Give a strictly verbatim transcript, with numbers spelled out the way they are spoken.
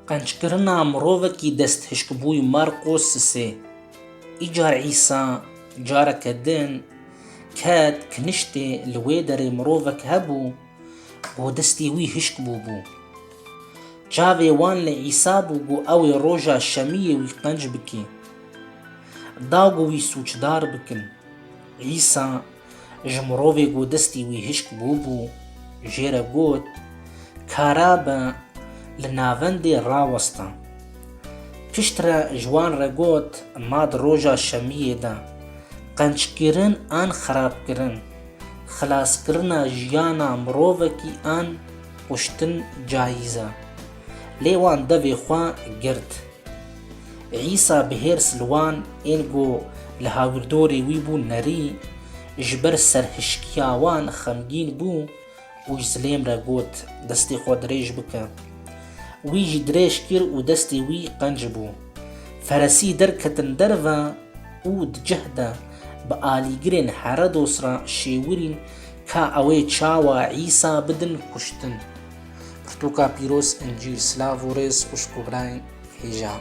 Qenckirina mirovekî desthişkbûyî. Marqos sisê. Îcar Îsa careke din ket kiniştê, li wê derê mirovek hebû ku destê wî hişk bûbû. Çavê wan li Îsa bû ku ew ê roja şemiyê wî qenc bikî. Da ku wî sûcdar bikin. Îsa ji mirovê ku destî wî hişk bûbû, jê re got, "Kara be, li navendê raweste." Piştre ji wan re got, "Ma di roja şemiyê de qenckirin an xirabkirin, xilaskirina jiyana mirovekî an kuştin cayîz e." Lê wan devê xwe girt. Îsa bi hêrs li wan ên ku li hawirdorê wî bûn nerî, ji ber serhişkiya wan xemgîn bû û ji zilêm re got, "Destê xwe dirêj bike." Wî jî dirêj kir û destê wî qenc bû. Feresî derketin derve û di cih de bi alîgirên Herodos re şêwirîn ka ew ê çawa Îsa bidin kuştin. Pirtûka pîroz, Încîl. Silav û rêz xwişk û birayên hêja.